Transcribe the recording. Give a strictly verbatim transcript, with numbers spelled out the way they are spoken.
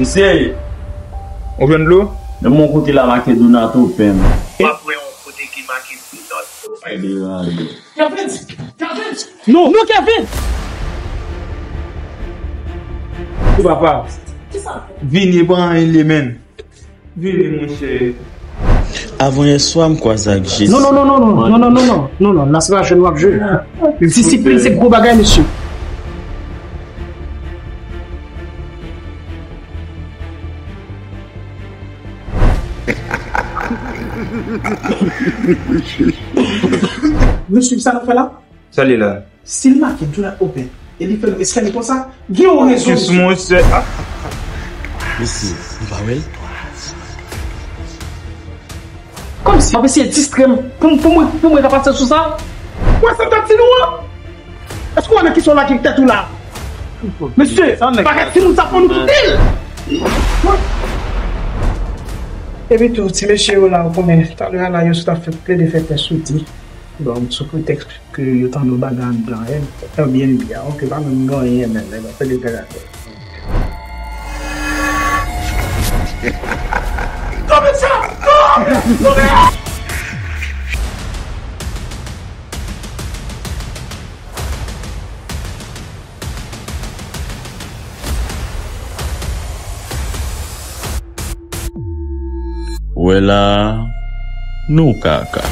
Mesye, ou jwenn dlo? Men mwen kote la make Donato Pen. W ap wè yon kote ki make Donato Pen. Kevin! Kevin! Non! Non, Kevin! Papa, vini pran anyen li menm. Vini, monchè. Avanyèswa, m kwaze ak Jezi. Non, non, non, non, non, non, non, non, non, non, non, non, la se pa jèn w ap jwe. Disiplin se gwo bagay, mesye. Mesye, sa nou fè la? Sa li la? Si l make do not open e li fè nou eskanne konsa, gen yon rezon. Jis, mesye. Mesye, nou pa wè l? Kòmsi w ap eseye distrè m pou, pou mwen, pou mwen ka pase sou sa? Wè sa m t ap di nou an? Èske w wè nan ki sa w lage tèt ou la? Mesye, bagay timoun sa fò nou kite l. Epi tou, ti mesye yo la, ou konnen, talè a la, yo sot ap fè, plede fè tès sou di. Bon, sou pretèks ke yo tande yon bagay anndan Airbnb a, oke, pa menm gen anyen, men nèg ap fè de gad atè. Tonbe sa! Non! Tonbe! Wè la, nou kaka.